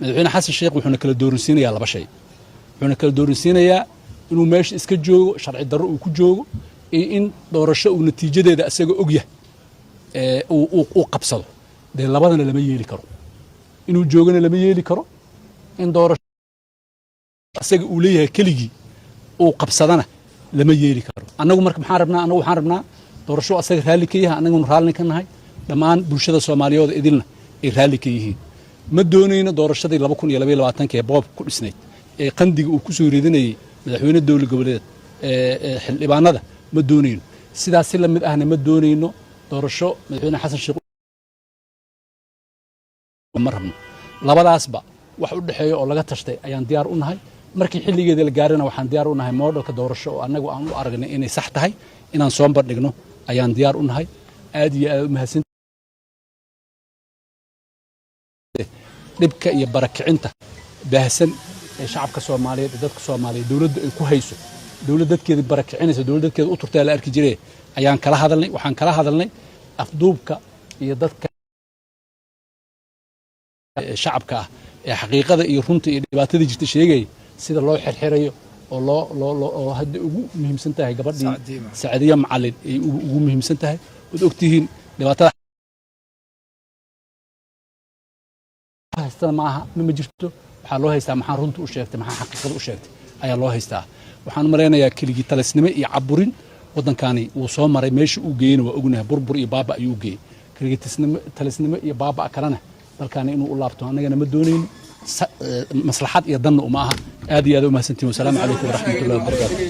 Madaxweyne Xasan Sheekh wuxuuna kala dooransiinayaa laba shay. Wuxuuna kala dooransiinayaa inuu meesha iska joogo, sharci darro uu ku joogo, iyo in doorasho uu natiijadeeda isaga ogyahay uu qabsado. Dee labadana lama yeeli karo. Inuu joogona lama yeeli karo, in doorasho isaga uu leeyahay keligii uu qabsadana lama yeeli karo. Annagu marka maxaan rabnaa? Annagu waxaan rabnaa doorasho asaga raalli ka yahay, annaguna raalli ka nahay, dhammaan bulshada Soomaaliyeed idilna ay raalli ka yihiin. Ma doonayno doorashadii 2022-ka ee boob ku dhisnayd, ee qandiga uu ku soo ridanayey madaxweyne dowlad goboleed ee xildhibaanada, ma doonayno. Sidaas si lamid ahna ma doonayno doorasho madaxweyne Xasan Sheekh, ma rabno. Labadaasba wax u dhexeeya oo laga tashtay ayaan diyaar u nahay. Markii xilligeeda la gaarana, waxaan diyaar u nahay modelka doorasho oo annagu aan u aragnay inay sax tahay inaan soo bandhigno ayaan diyaar u nahay. Aad iyo aad u mahadsan. Dhibka iyo barakicinta baahsan ee shacabka Soomaaliyeed ee dadka Soomaaliyeed dowladda ay ku hayso, dowlad dadkeeda barakicinaysa, dowlad dadkeeda u turtaa la arki jire, ayaan kala hadalnay. Waxaan kala hadalnay afduubka iyo dadka shacabka ah ee xaqiiqada iyo runta iyo dhibaatada jirta sheegaya, sida loo xirxirayo oo loo loo loo oo hadda ugu muhiimsan tahay gabadhii Sacdiye Macalin ay ugu muhiimsan tahay. Ood ogtihiin dhibaatada haystada. Ma aha, ma jirto. Waxaa loo haystaa maxaa runta u sheegtay, maxaa xaqiiqada u sheegtay ayaa loo haystaa. Waxaan u malaynayaa keligii talisnimo iyo caburin waddankani wuu soo maray. Meesha uu geeyena waa ognahay, burbur iyo baaba ayuu geeyey. Keligii talisnimo iyo baaba kalena dalkani inuu u laabto annagana ma doonayno, maslaxad iyo danna uma aha. Aad iyo aad u mahadsantihin. Wasalaamu calaykum waraxmatullahi wabarakaatu.